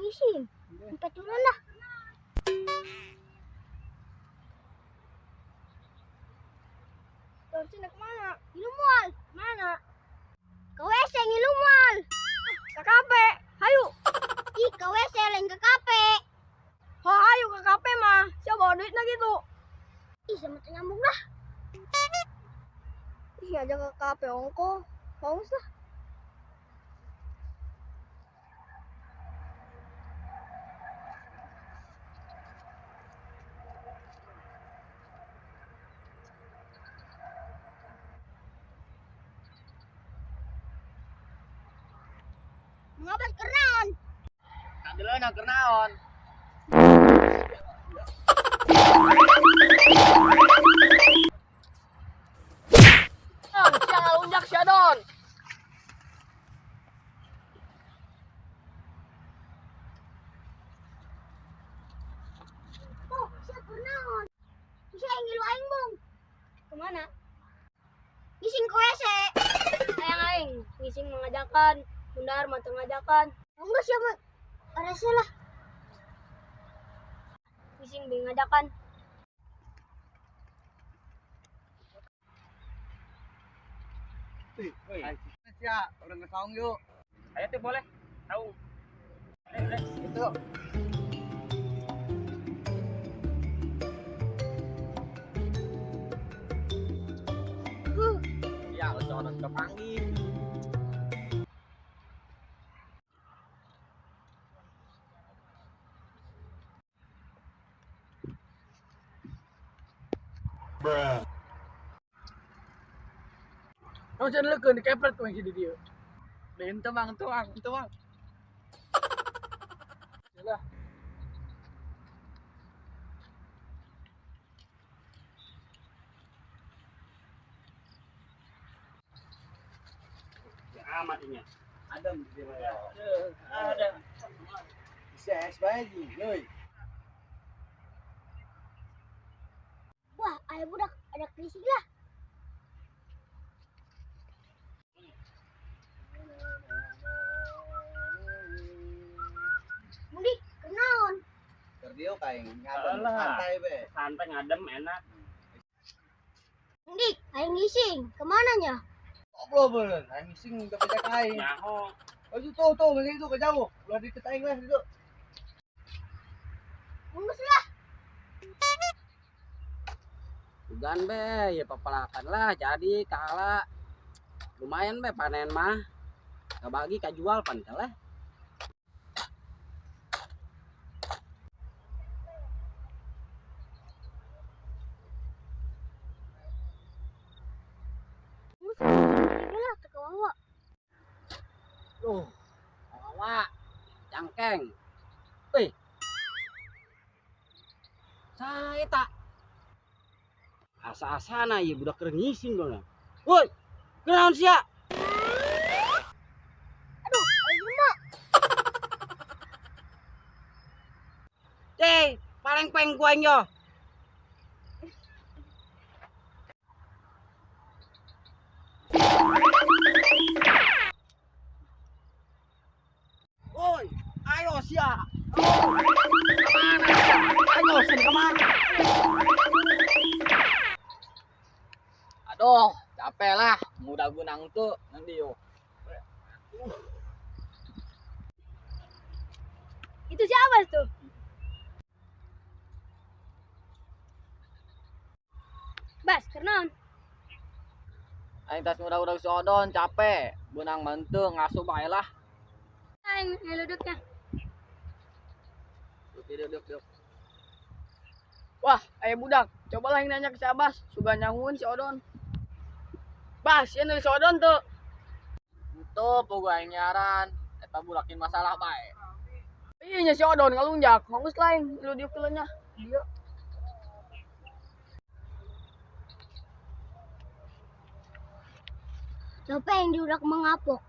ngising. Patulan lah. Terus nak kemana? Ngilu moal. Mana? Ke WC ngilu moal. Ke kafe. Hayu. Ih, ke WC lain ke kafe. Oh, hayu ke kafe mah. Siapa bawa duitnya gitu? Ih, sama nyambung lah. Ih, aja ke kafe ongko. Haus lah. Mengapa kernaon? Kandeleuna kernaon. Don, sia ngalunjak sia Don. Oh, sia kernaon. Sia ngilu aing bung. Kemana? Ngising ke WC. Ayang aing, ngising mengajakan. Bundar mah teu ngajakan. Enggak sia mah. Arese lah. Ngising beuh ngajakan. Sia, urang ke saung yuk. Ayo tuh boleh. Tahu. Itu. Ya, orang kepanggil. Bruh. Kamu jangan leukeun dikepret ku yang si dieu. Henteu mang, henteu mang, henteu mang. Lah. Ya amat ini. Adem di sini ya. Ada. Bisa es bae ji, euy. Wah, aya budak ada krisik lah. Budi, kenaon? Keur dieu kaing ngadem Alah. santai be. Santai ngadem enak. Budi, aing ngising. Kemana nya? Goblok bener, aing ngising teu beda ka aing. Nyaho. Oh itu tuh, tuh, masih itu ke jauh. Ulah deket aing lah itu. Geus lah. Ugan be, ya pepelakan lah jadi kalah. Lumayan be panen mah. Kabagi kajual pan lah. Geus lah teu kawawa. Duh, kawawa, cangkeng. Wih. Saya tak asa-asana ieu budak keur ngising dong. Woi, kunaon sia? Aduh, aing jelema. Ceh, paleng peng ku aing yo. Woi, ayo sia. Oh, kemana sia? Ayo sini kemana? Aduh, capek lah. Mudah gunang tuh nanti yo. Itu siapa tuh? Bas, kernaon? Aing tas mudah-mudah si Odon capek. Benang mantu ngasuh bae lah. Aing ngeluduknya. Duduk, duduk, duduk. Wah, aya budak. Cobalah yang nanya ke si Abbas, suga nyangun si Odon. Bas, ieu si Odon tuh. Itu pugu aing nyaran. Eta bulakin masalah bae. Iya nya si Odon ngalunjak. Geus lain lu diuk nya. Dia. Siapa yang diudak mengapok?